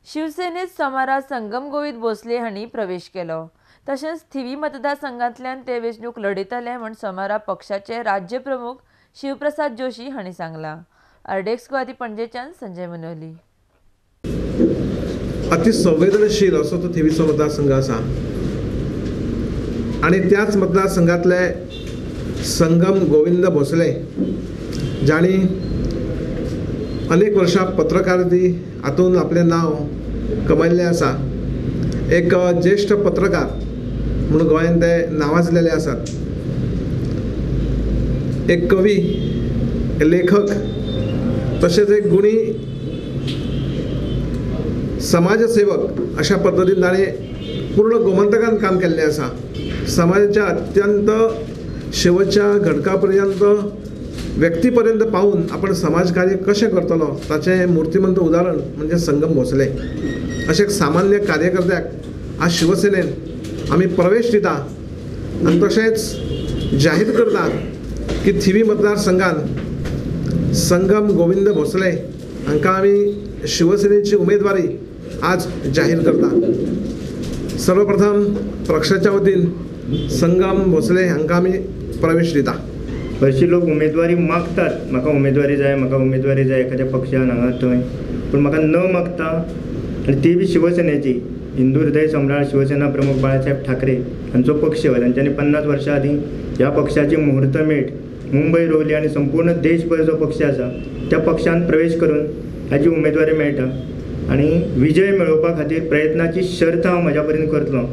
शिवसेनेत सोमारा संगम गोविंद भोसले हांणी प्रवेश केलो. तशेंच थिवी मतदारसंघांतल्यान ते वेंचणूक लढयतले म्हूण सोमारा पक्षाचे राज्य प्रमुख शिवप्रसाद जोशी हांणी सांगलां. आरडीएक्स गोवा पणजेच्यान संजय मनोली. अतिसंवेदनशील असो तो थिवीचो मतदारसंघ आसा आनी त्याच मतदारसंघातले संगम गोविंद भोसले जांणी अनेक वर्षां पत्रकारिती हातून आपलें नांव कमयल्लें आसा, एक ज्येश्ठ पत्रकार म्हणून गोंयांत ते नांवाजलेले आसात, एक कवी, लेखक, तशेंच एक गुणी समाजसेवक अशा पद्दतीन ताणें पूर्ण गोमंतकान काम केल्लें आसा. समाजाच्या अत्यंत शेवटच्या घटका पर्यंत व्यक्ती पर्यंत पावून आपण समाजकार्य कशें करतलो ताचें मूर्तिमंत उदाहरण म्हणजे संगम भोसले. अशें एक सामान्य कार्यकर्त्याक आज शिवसेनेन आमी प्रवेश दिता आनी तशेंच जाहीर करता की थिवी मतदारसंघान संगम गोविंद भोसले हांकां आमी शिवसेनेची उमेदवारी आज जाहीर करता. सर्वप्रथम पक्षाच्या वतीन संगम भोसले हांकां आमी प्रवेश दिता. हरशीं लोक उमेदवारी मागतात, म्हाका उमेदवारी जाय, म्हाका उमेदवारी जाय एखाद्या पक्षान हांगा थंय, पूण म्हाका न मागता आनी ती बी शिवसेनेची, हिंदू हृदय सम्राट शिवसेना प्रमुख बाळासाहेब ठाकरे हांचो पक्ष, तांच्यांनी 50 वर्सां आदीं ह्या पक्षाची मुहूर्तमेढ मुंबय रोवली आनी संपूर्ण देशभर जो पक्ष आसा त्या पक्षान प्रवेश करून ताजी उमेदवारी मेळटा आनी विजय मेळोवपा खातीर प्रयत्नाची शर्त हांव म्हज्या परीन करतलो.